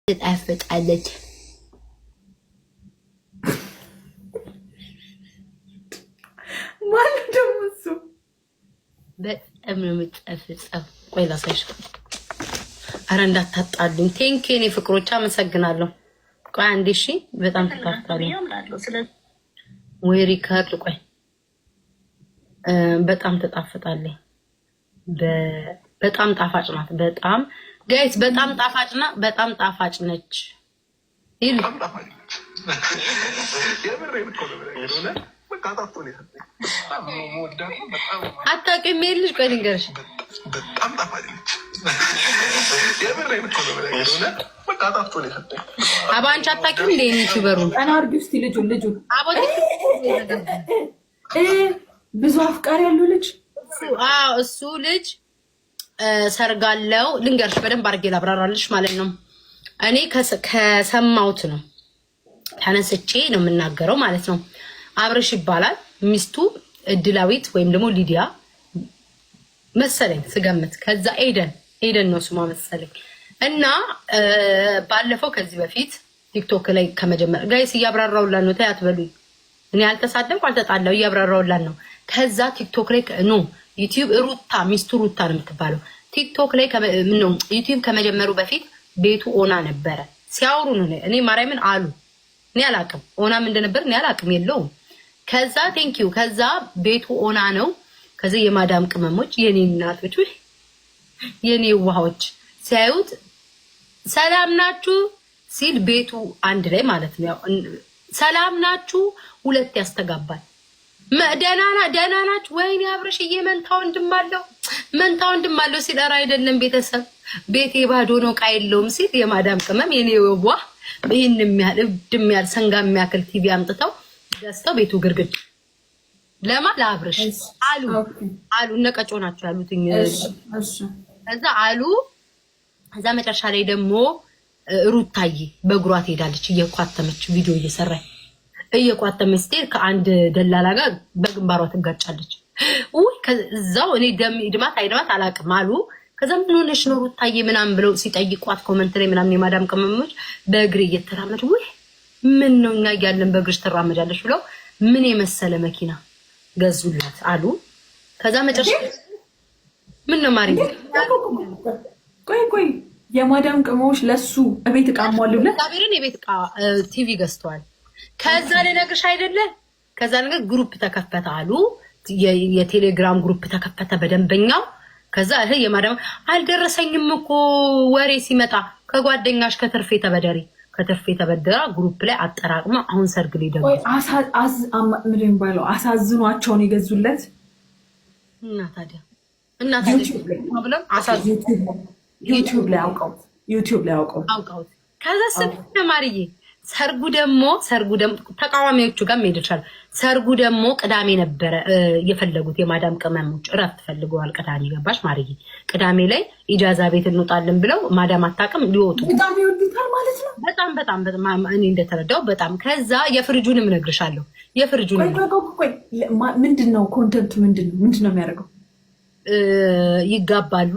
ትጣፍጣለች። ማነው ደግሞ እሱ? በጣም ነው የምትጣፍጠው። ቆይ ላሳይሽ። አረ እንዳታጣሉኝ። Thank you የኔ ፍቅሮች፣ አመሰግናለሁ። ቆይ አንዴ እሺ። በጣም ትጣፍጣለች ወይ record። ቆይ በጣም ትጣፍጣለች። በጣም ጣፋጭ ናት። በጣም guys፣ በጣም ጣፋጭ ናት። በጣም ጣፋጭ ነች። ይሉ በጣም ጣፋጭ ነች። የምሬን እኮ ነው የምነግርህ። እውነት በቃ ጣፍጦ ነው የሰጠኝ። በጣም ነው የምወዳት። በጣም አታውቂውም? ይሄን ልጅ ቆይ ልንገርሽ። በጣም ጣፋጭ ነች። የምሬን እኮ ነው የምነግርህ። እውነት በቃ ጣፍጦ ነው የሰጠኝ። አባ አንቺ አታውቂውም እንደ YouTuber ኡ? ጠና አድርጊው እስኪ ልጁን ልጁን። አቦ። ብዙ አፍቃሪ ያለው ልጅ። አዎ፣ እሱ ልጅ ሰርጋለው። ልንገርሽ፣ በደንብ አድርጌ ላብራራልሽ ማለት ነው። እኔ ከሰማሁት ነው ተነስቼ ነው የምናገረው ማለት ነው። አብርሽ ይባላል። ሚስቱ እድላዊት ወይም ደግሞ ሊዲያ መሰለኝ ስገምት። ከዛ ኤደን፣ ኤደን ነው ስሟ መሰለኝ። እና ባለፈው ከዚህ በፊት ቲክቶክ ላይ ከመጀመር፣ guys እያብራራውላን ነው። ተይ አትበሉኝ። እኔ አልተሳደብኩ አልተጣላው፣ እያብራራውላን ነው። ከዛ ቲክቶክ ላይ፣ no ዩቲዩብ፣ ሩታ፣ ሚስቱ ሩታ ነው የምትባለው። ቲክቶክ ላይ ነው፣ ዩቲዩብ ከመጀመሩ በፊት ቤቱ ኦና ነበረ ሲያወሩ ነው። እኔ ማርያምን አሉ፣ እኔ አላቅም፣ ኦናም እንደነበር እኔ አላቅም፣ የለውም። ከዛ thank you፣ ከዛ ቤቱ ኦና ነው። ከዚ የማዳም ቅመሞች፣ የኔ እናቶች፣ የኔ ውሃዎች ሲያዩት ሰላም ናችሁ ሲል ቤቱ አንድ ላይ ማለት ነው። ሰላም ናችሁ ሁለት ያስተጋባል። ደህና ደህና ናችሁ? ወይኔ አብርሽዬ መንታ ወንድም አለው፣ መንታ ወንድም አለው ሲል ኧረ አይደለም ቤተሰብ፣ ቤቴ ባዶ ነው ዕቃ የለውም ሲል የማዳም ቅመም የኔ ዋ ይህን የሚያህል እብድ የሚያህል ሰንጋ የሚያክል ቲቪ አምጥተው ገዝተው ቤቱ ግርግድ ለማ ለአብርሽ አሉ አሉ እነ ቀጮ ናቸው ያሉትኝ። ከዛ አሉ፣ ከዛ መጨረሻ ላይ ደግሞ ሩታዬ በእግሯ ትሄዳለች እየኳተመች፣ ቪዲዮ እየሰራች እየኳተመች ስትሄድ ከአንድ ደላላ ጋር በግንባሯ ትጋጫለች። ውይ ከዛው እኔ ደም ይድማት አይድማት አላውቅም አሉ። ከዛ ምን ሆነሽ ነው ሩታዬ ምናምን ብለው ሲጠይቋት comment ላይ ምናምን የማዳም ቅመሞች በእግሬ እየተራመድ፣ ውይ ምን ነው እኛ እያለን በእግርሽ ትራመጃለሽ ብለው ምን የመሰለ መኪና ገዙላት አሉ። ከዛ መጨረሻ ምን ነው ማሪ? ቆይ ቆይ፣ የማዳም ቅመሞች ለሱ እቤት እቃ ሟሉለት? እግዚአብሔርን የቤት እቃ ቲቪ ገዝተዋል። ከዛ ልነግርሽ አይደለ፣ ከዛ ነገር group ተከፈተ አሉ። የቴሌግራም group ተከፈተ በደንበኛው። ከዛ እህ የማዳም አልደረሰኝም እኮ ወሬ ሲመጣ ከጓደኛሽ ከትርፌ ተበደሪ፣ ከትርፌ ተበደራ group ላይ አጠራቅማ አሁን ሰርግ ላይ ደግሞ ምንድን ነው የሚባለው? አሳዝኗቸውን የገዙለት። እና ታዲያ ብለው ዩቲዩብ ላይ አውቀውት፣ ዩቲዩብ ላይ አውቀውት። አውቀውት። ከዛ ስም ማርዬ፣ ሰርጉ ደግሞ ተቃዋሚዎቹ ጋር መሄድ ይችላል። ሰርጉ ደግሞ ቅዳሜ ነበረ የፈለጉት። የማዳም ቅመሞች እረፍት ፈልገዋል። ቅዳሜ ገባሽ ማርዬ? ቅዳሜ ላይ ኢጃዛ ቤት እንወጣለን ብለው ማዳም አታውቅም ሊወጡ በጣም ይወዱታል ማለት ነው። በጣም በጣም በጣም፣ እኔ እንደተረዳው በጣም። ከዛ የፍርጁንም እነግርሻለሁ። የፍርጁንም ቆይ ቆይ ቆይ፣ ምንድን ነው content ኡ? ምንድን ነው የሚያደርገው? ይጋባሉ።